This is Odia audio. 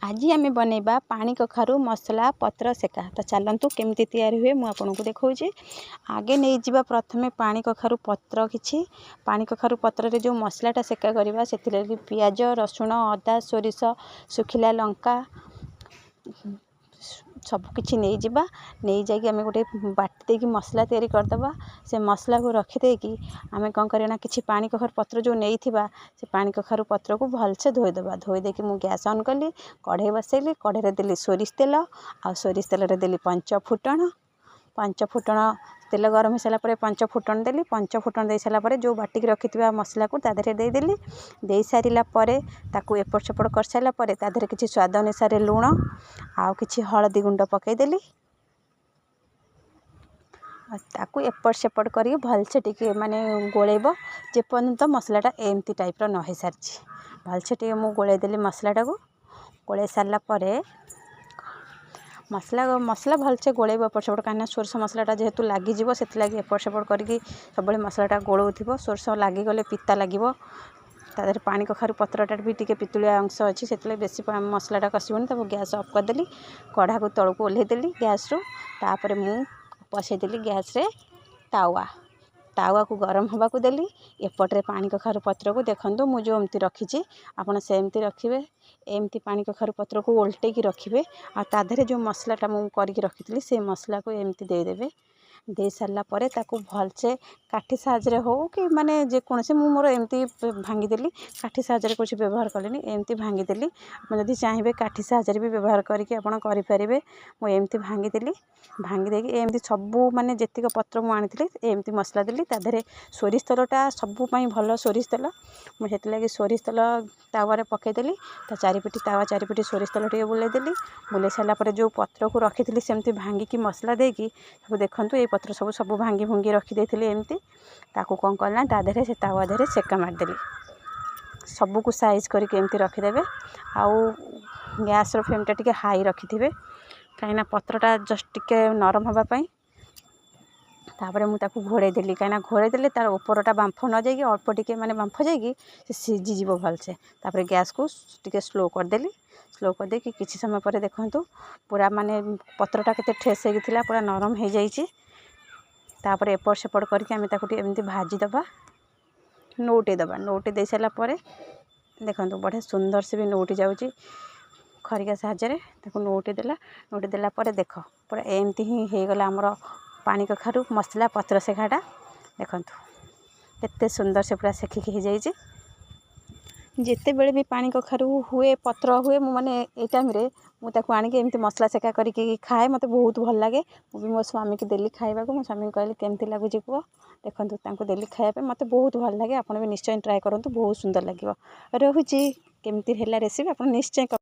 ଆଜି ଆମେ ବନେଇବା ପାଣି କଖାରୁ ମସଲା ପତ୍ର ସେକା। ତ ଚାଲନ୍ତୁ, କେମିତି ତିଆରି ହୁଏ ମୁଁ ଆପଣଙ୍କୁ ଦେଖାଉଛି। ଆଗେ ନେଇଯିବା ପ୍ରଥମେ ପାଣି କଖାରୁ ପତ୍ର କିଛି। ପାଣି କଖାରୁ ପତ୍ରରେ ଯେଉଁ ମସଲାଟା ସେକା କରିବା, ସେଥିରେ ପିଆଜ, ରସୁଣ, ଅଦା, ସୋରିଷ, ଶୁଖିଲା ଲଙ୍କା ସବୁ କିଛି ନେଇଯିବା। ନେଇଯାଇକି ଆମେ ଗୋଟେ ବାଟି ଦେଇକି ମସଲା ତିଆରି କରିଦେବା। ସେ ମସଲାକୁ ରଖିଦେଇକି ଆମେ କ'ଣ କରିବା ନା, କିଛି ପାଣି କଖାରୁ ପତ୍ର ଯେଉଁ ନେଇଥିବା, ସେ ପାଣି କଖାରୁ ପତ୍ରକୁ ଭଲସେ ଧୋଇଦେବା। ଧୋଇ ଦେଇକି ମୁଁ ଗ୍ୟାସ୍ ଅନ୍ କଲି, କଢ଼େଇ ବସେଇଲି। କଢ଼େଇରେ ଦେଲି ସୋରିଷ ତେଲ ଆଉ ସୋରିଷ ତେଲରେ ଦେଲି ପଞ୍ଚ ଫୁଟଣ। ପଞ୍ଚ ଫୁଟଣ ତେଲ ଗରମ ହେଇସାରିଲା ପରେ ପଞ୍ଚ ଫୁଟଣ ଦେଲି। ପଞ୍ଚ ଫୁଟଣ ଦେଇ ସାରିଲା ପରେ ଯେଉଁ ବାଟିକି ରଖିଥିବା ମସଲାକୁ ତା ଦେହରେ ଦେଇଦେଲି। ଦେଇସାରିଲା ପରେ ତାକୁ ଏପଟ ସେପଟ କରିସାରିଲା ପରେ ତା ଦେହରେ କିଛି ସ୍ୱାଦ ଅନୁସାରେ ଲୁଣ ଆଉ କିଛି ହଳଦୀ ଗୁଣ୍ଡ ପକାଇଦେଲି। ତାକୁ ଏପଟ ସେପଟ କରିକି ଭଲସେ ଟିକେ ମାନେ ଗୋଳେଇବ, ଯେପର୍ଯ୍ୟନ୍ତ ମସଲାଟା ଏମିତି ଟାଇପ୍ର ନ ହେଇସାରିଛି। ଭଲସେ ଟିକେ ମୁଁ ଗୋଳେଇ ଦେଲି ମସଲାଟାକୁ। ଗୋଳେଇ ସାରିଲା ପରେ ମସଲା ଭଲସେ ଗୋଳେଇବ ଏପଟ ସେପଟ, କାହିଁକିନା ସୋରିଷ ମସଲାଟା ଯେହେତୁ ଲାଗିଯିବ, ସେଥିଲାଗି ଏପଟ ସେପଟ କରିକି ସବୁବେଳେ ମସଲାଟା ଗୋଳଉଥିବ। ସୋରିଷ ଲାଗିଗଲେ ପିତା ଲାଗିବ। ତା ଦେହରେ ପାଣି କଖାରୁ ପତ୍ରଟା ବି ଟିକେ ପିତୁଳିଆ ଅଂଶ ଅଛି, ସେଥିଲାଗି ବେଶୀ ମସଲାଟା କଷିବନି। ତାକୁ ଗ୍ୟାସ୍ ଅଫ୍ କରିଦେଲି, କଢ଼ାକୁ ତଳକୁ ଓହ୍ଲେଇ ଦେଲି ଗ୍ୟାସ୍ରୁ। ତାପରେ ମୁଁ ବସେଇଦେଲି ଗ୍ୟାସ୍ରେ ତାୱା। ତାୱାକୁ ଗରମ ହେବାକୁ ଦେଲି। ଏପଟରେ ପାଣି କଖାରୁ ପତ୍ରକୁ ଦେଖନ୍ତୁ, ମୁଁ ଯେଉଁ ଏମିତି ରଖିଛି, ଆପଣ ସେମିତି ରଖିବେ। ଏମିତି ପାଣି କଖାରୁ ପତ୍ରକୁ ଓଲଟେଇକି ରଖିବେ ଆଉ ତା ଦେହରେ ଯେଉଁ ମସଲାଟା ମୁଁ କରିକି ରଖିଥିଲି, ସେଇ ମସଲାକୁ ଏମିତି ଦେଇଦେବେ। ଦେଇ ସାରିଲା ପରେ ତାକୁ ଭଲସେ କାଠି ସାହାଯ୍ୟରେ ହେଉ କି ମାନେ ଯେକୌଣସି, ମୁଁ ମୋର ଏମିତି ଭାଙ୍ଗିଦେଲି। କାଠି ସାହାଯ୍ୟରେ କିଛି ବ୍ୟବହାର କଲିନି, ଏମିତି ଭାଙ୍ଗିଦେଲି। ଆପଣ ଯଦି ଚାହିଁବେ, କାଠି ସାହାଯ୍ୟରେ ବି ବ୍ୟବହାର କରିକି ଆପଣ କରିପାରିବେ। ମୁଁ ଏମିତି ଭାଙ୍ଗିଦେଲି। ଭାଙ୍ଗି ଦେଇକି ଏମିତି ସବୁ ମାନେ ଯେତିକ ପତ୍ର ମୁଁ ଆଣିଥିଲି, ଏମିତି ମସଲା ଦେଲି। ତା ଦେହରେ ସୋରିଷ ତେଲଟା ସବୁ ପାଇଁ ଭଲ ସୋରିଷ ତେଲ। ମୁଁ ସେଥିଲାଗି ସୋରିଷ ତେଲ ତାୱାରେ ପକାଇଦେଲି। ତା ଚାରିପିଠି, ତାୱା ଚାରିପିଠି ସୋରିଷ ତେଲ ଟିକେ ବୁଲେଇଦେଲି। ବୁଲେଇ ସାରିଲା ପରେ ଯେଉଁ ପତ୍ରକୁ ରଖିଥିଲି ସେମିତି ଭାଙ୍ଗିକି ମସଲା ଦେଇକି ସବୁ, ଦେଖନ୍ତୁ, ଏଇ ପତ୍ର ସବୁ ସବୁ ଭାଙ୍ଗି ଭୁଙ୍ଗି ରଖିଦେଇଥିଲି ଏମିତି। ତାକୁ କ'ଣ କଲି ନା, ତା ଦେହରେ ସେ ତାୱା ଦେହରେ ସେକା ମାରିଦେଲି। ସବୁକୁ ସାଇଜ୍ କରିକି ଏମିତି ରଖିଦେବେ ଆଉ ଗ୍ୟାସ୍ର ଫ୍ଲେମ୍ଟା ଟିକେ ହାଇ ରଖିଥିବେ, କାହିଁକିନା ପତ୍ରଟା ଜଷ୍ଟ ଟିକେ ନରମ ହେବା ପାଇଁ। ତାପରେ ମୁଁ ତାକୁ ଘୋଡ଼େଇ ଦେଲି, କାହିଁକିନା ଘୋଡ଼େଇ ଦେଲେ ତା'ର ଉପରଟା ବାମ୍ଫ ନ ଯାଇକି, ଅଳ୍ପ ଟିକେ ମାନେ ବାମ୍ଫ ଯାଇକି ସେ ସିଝିଯିବ ଭଲସେ। ତାପରେ ଗ୍ୟାସ୍କୁ ଟିକେ ସ୍ଲୋ କରିଦେଲି। ସ୍ଲୋ କରିଦେଇକି କିଛି ସମୟ ପରେ ଦେଖନ୍ତୁ, ପୁରା ମାନେ ପତ୍ରଟା କେତେ ଠେସ୍ ହେଇକି ଥିଲା, ପୁରା ନରମ ହେଇଯାଇଛି। ତାପରେ ଏପଟ ସେପଟ କରିକି ଆମେ ତାକୁ ଟିକେ ଏମିତି ଭାଜିଦେବା, ନଉଟେଇ ଦେବା। ନଉଟେଇ ଦେଇ ସାରିଲା ପରେ ଦେଖନ୍ତୁ, ବଢ଼ିଆ ସୁନ୍ଦର ସେ ବି ନଉଟି ଯାଉଛି। ଖରିକା ସାହାଯ୍ୟରେ ତାକୁ ନଉଟେଇ ଦେଲା। ନଉଟେଇ ଦେଲା ପରେ ଦେଖ, ପୁରା ଏମିତି ହିଁ ହେଇଗଲା ଆମର ପାଣି କଖାରୁ ମସଲା ପତ୍ର ସେକାଟା। ଦେଖନ୍ତୁ, କେତେ ସୁନ୍ଦର ସେ ପୁରା ସେଖିକି ହେଇଯାଇଛି। ଯେତେବେଳେ ବି ପାଣି କଖାରୁ ହୁଏ, ପତ୍ର ହୁଏ, ମୁଁ ମାନେ ଏଇ ଟାଇମ୍ରେ ମୁଁ ତାକୁ ଆଣିକି ଏମିତି ମସଲା ସେକା କରିକି ଖାଏ। ମୋତେ ବହୁତ ଭଲ ଲାଗେ। ମୁଁ ବି ମୋ ସ୍ୱାମୀକି ଦେଲି ଖାଇବାକୁ। ମୋ ସ୍ୱାମୀକି କହିଲି, "କେମିତି ଲାଗୁଛି କୁହ।" ଦେଖନ୍ତୁ, ତାଙ୍କୁ ଦେଲି ଖାଇବା ପାଇଁ। ମୋତେ ବହୁତ ଭଲ ଲାଗେ। ଆପଣ ବି ନିଶ୍ଚୟ ଟ୍ରାଏ କରନ୍ତୁ, ବହୁତ ସୁନ୍ଦର ଲାଗିବ। ରହୁଛି। କେମିତି ହେଲା ରେସିପି, ଆପଣ ନିଶ୍ଚୟ